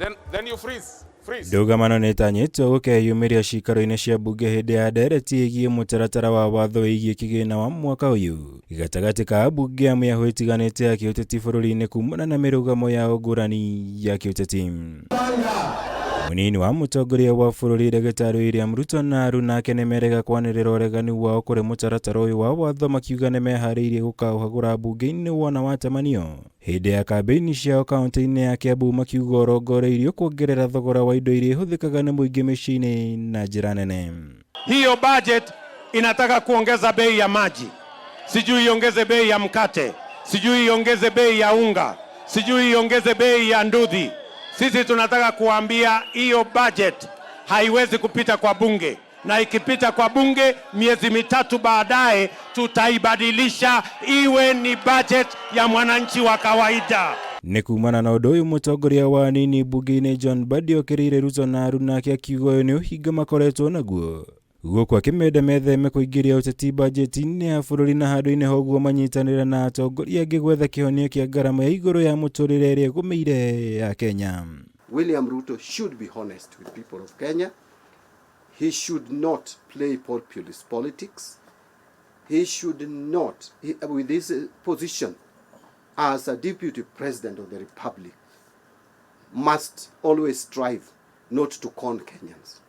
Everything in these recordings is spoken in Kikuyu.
Then you freeze. Freeze. Ndũgamano nĩĩtanyĩtwo gũkeyumĩria ciikaro-inĩ cia mbunge hĩndĩ ya ndereti ĩgiĩ mũtaratara wa watho wĩgiĩ kĩgĩna wa mwaka ũyũ gatagatĩ ka ambunge a mĩahũ ĩtiganĩte ya kĩũteti bũrũri-inĩ kumana na mĩrũgamo yao ngũrani ya kĩũteti. Mũnini wa mũtongoria wa bũrũri Ndagĩtarĩ William Ruto na aruna ake nĩmerĩga kwanĩrĩra ũregani wao kũrĩ mũtaratara ũyũ wa watho makiuga nĩmeharĩirie gũkaũhagũra mbunge-inĩ wona watemanio. Hĩndĩ ya kambĩini ciao kaunti-inĩ ya Kiambu makiuga ũrongoreirio kuongerera thogora wa indo iria ihũthĩkaga nĩ mũingĩ mĩciĩ-inĩ na njĩra nene. Hiyo budget inataka kuongeza bei ya maji, sijui iongeze bei ya mkate, sijui iongeze bei ya unga, sijui iongeze bei ya nduthi. Sisi tunataka kuambia hiyo budget haiwezi kupita kwa bunge, na ikipita kwa bunge miezi 3 baadaye tutaibadilisha iwe ni budget ya mwananchi wa kawaida. Nĩ kumana na ũndũ ũyũ mũtongoria wa anini mbunge-inĩ John Mbadi okĩrĩire Ruto na aruna ake akiuga ũyũ nĩ ũhinga makoretwo naguo gũkũ akĩmenda metheme kũingĩria ũteti bajeti-inĩ ya bũrũri na handũ-inĩ ha ũguo manyitanĩre na atongoria angĩ gwetha kĩhonia kĩa ngarama ya igũrũ ya mũtũrĩre ĩrĩa ĩgũmĩire ya Kenya. William Ruto should be honest with people of Kenya. He should not play populist politics. He should not, he, with his position as a deputy president of the republic, must always strive not to con Kenyans.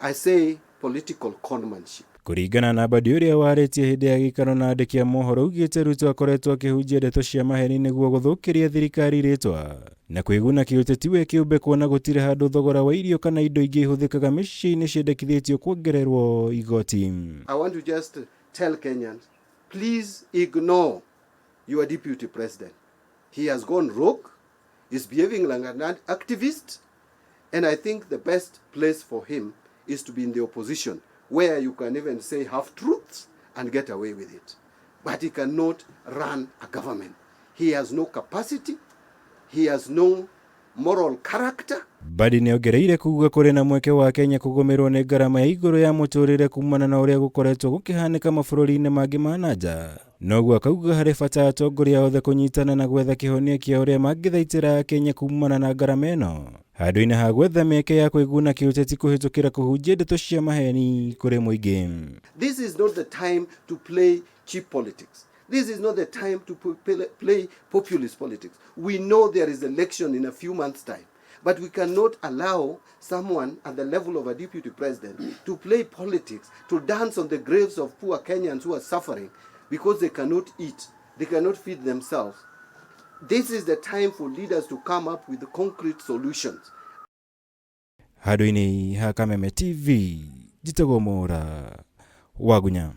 I say political conmanship. Kũringana na Mbadi ũrĩa warĩtie hĩndĩ ya gĩikaro na andĩki a mohoro augĩte Ruto akoretwo akĩhunjia ndeto cia maheni nĩguo gũthũkĩria thirikari rĩtwa na kwĩguna kĩũteti we kĩũmbe kuona gũtirĩ handũ thogora wa irio kana indo ingĩ ihũthĩkaga mĩciĩ-inĩ ciendekithĩtio kuongererwo igoti. I want to just tell Kenyans, please ignore your deputy president. He has gone rogue, he's behaving like an activist, and I think the best place for him is to be in the opposition, where you can even say half truths and get away with it. But he cannot run a government. He has no capacity, he has no moral character. Mbadi nĩongereire kuga kũrĩ na mweke wa Kenya kũgũmĩrwo nĩ ngarama ya igũrũ ya mũtũrĩre kumana na ũrĩa gũkoretwo gũkĩhanĩka mabũrũri-inĩ mangĩ ma na nja. Noguo akauga harĩ bata atongoria othe kũnyitana na gwetha kĩhonia kĩa ũrĩa mangĩthaitĩra Kenya kumana na ngarama ĩno handũ-inĩ ha gwetha mĩeke ya kwĩguna kĩũteti kũhĩtũkĩra kũhunjia ndeto cia maheni kũrĩ mũingĩ. This is not the time to play cheap politics. This is not the time to play populist politics. We know there is election in a few months' time, but we cannot allow someone at the level of a deputy president to play politics, to dance on the graves of poor Kenyans who are suffering because they cannot eat, they cannot feed themselves. This is the time for leaders to come up with concrete solutions. Handũ-inĩ ha Kameme TV, njĩtagwo Mwaũra Wagunya.